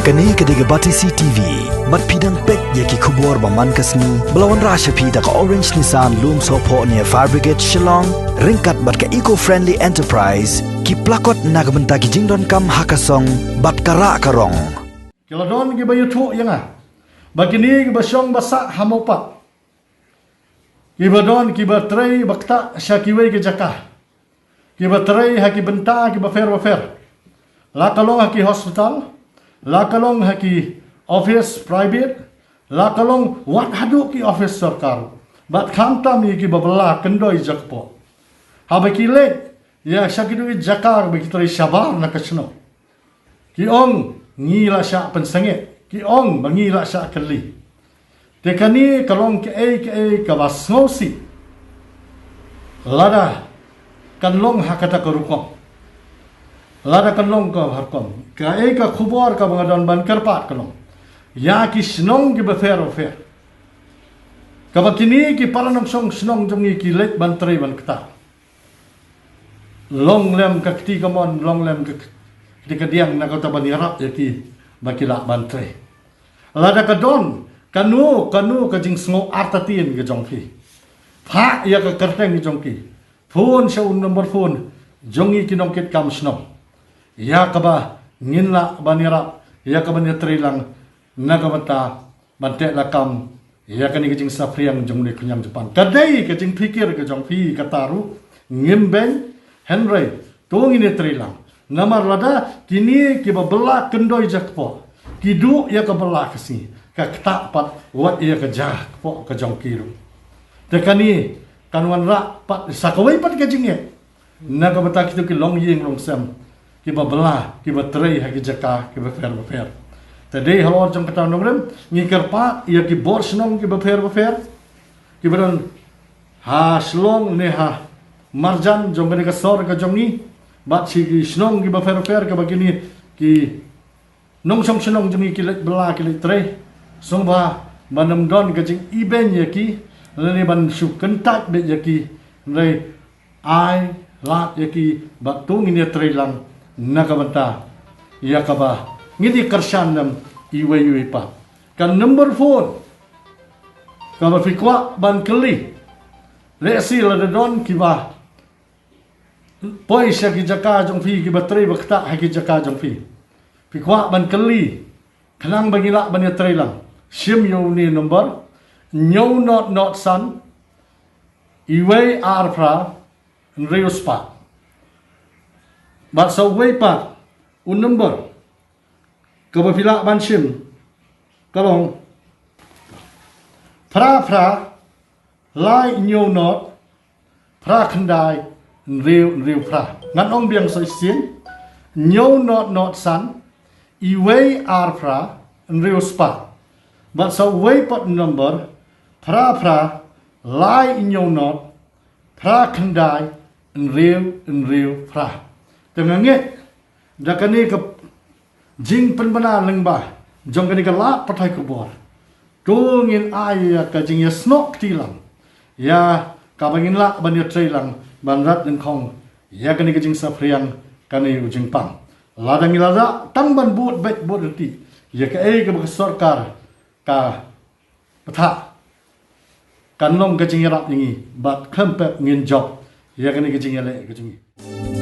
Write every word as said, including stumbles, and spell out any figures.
Kane ka dei ka Batesi T V. Bad phi dang peit ïa ki khubor ba man ka sngi ba la wanrah sha phi da ka Orange Nissan Lumsohphoh near Fire Brigade Shillong, ryngkat bad ka Eco Friendly Enterprise, ki plakot na ka bynta ki jingdonkam ha ka song bad ka rah ka rong. Ki la don kiba ïathuh ïa nga ba kine kiba shong ba sah ha Mawpat, kiba don kiba trei ba ktah sha kiwei ki jaka, kiba trei ha ki bynta kiba pher ba pher, la ka long ha ki hospital, la ka long ha ki office private, la ka long wat haduh ki office sorkar, bad khamtam ïa kiba bylla kyndoi jakpoh. Haba ki leit ïa sha kito ki jaka ba ki trei shabar na ka shnong, ki ong ngi la shah pynsangeh, ki ong ba ngi la shah kylli. Te kane ka long kaei kaei kaba sngewsih lada kan long ha kata ka rukom. Lada kan long ka ha rukom, kaei ka khubor kaba nga don ban kyrpad ka long ïa ki shnong kiba pher ba pher, kaba kine ki para nongshong shnong jong ngi ki leit ban trei ban ktah, long lem ka kti kamon, long lem ka kti kadiang na kata ban ïarap ïa ki ba ki lah ban trei. Lada ka don kano kano ka jingsngew artatien ka jong phi, phah ïa ka kyrteng jong ki, phone sha u number phone jong ngi ki nongkitkam shnong, ïa kaba ngin lah ban ïarap ïa ka ban ïatreilang na ka bynta ban teh lakam ïa kane ka jingsaphriang jong une u khñiang jingpang. Ka dei ka jingphikir ka jong phi kata ruh, ngim beiñ, hynrei to ngin ïatreilang. Namar lada kine kiba bylla kyndoi jakpoh ki duh ïa ka bylla ka sngi, ka ktah pat wat ïa ka jakpoh ka jong ki ruh. Te kane kan wanrah pat sa kawei pat ka jingeh na ka bynta kito ki longïing longsem kiba bylla, kiba trei ha ki jaka kiba pher ba pher. Te dei halor jong kata nongrim, ngi kyrpad ïa ki bor shnong kiba pher ba pher, kiba don ha shlong ne ha marjan jong kane ka sor ka jong ngi, bad shi ki shnong kiba pher ba pher kaba kine ki nongshong shnong jong ngi ki leit bylla, ki leit trei, sngewbha ban ym don ka jingibeiñ ïa ki, lane ban shu kyntait beit ïa ki, hynrei ai lad ïa ki bad to ngin ïatreilang na ka bynta ïa kaba ngin ïakyrshan lem iwei iwei pat. Ka number phone kaba phi kwah ban kylli, lehse lada don kiba poi sha ki jaka jong phi, kiba trei ba ktah ha ki jaka jong phi, phi kwah ban kylli khnang ba ngi lah ban ïatreilang, shim ïa une number: hynñiew not not san, iwei ar phra, hynriew spah. Bad sa uwei pat u number kaba phi lah ban shim ka long phra phra lai hynñiew not phra khyndai hynriew hynriew phra. Ngan ong biang sa shisien: hynñiew not not san, iwei ar phra, hynriew spah. Bad sa uwei pat u number: phra phra lai hynñiew not phra khyndai hynriew hynriew phra. Te nga ngeit da kane ka jingpynbna lyngba jong kane ka lad pathai khubor, to ngin ai ïa ka jingïasnoh kti lang ïa kaba ngin lah ban ïatreilang ban rat nyngkong ïa kane ka jingsaphriang, kane u jingpang. Lada ngi la rat tang ban bud beit bud ryntih ïa kaei kaba ka sorkar ka bthah, kan long ka jingïarap ïa ngi bad khlem pep ngin jop ïa kane ka jingïaleh ka jong ngi.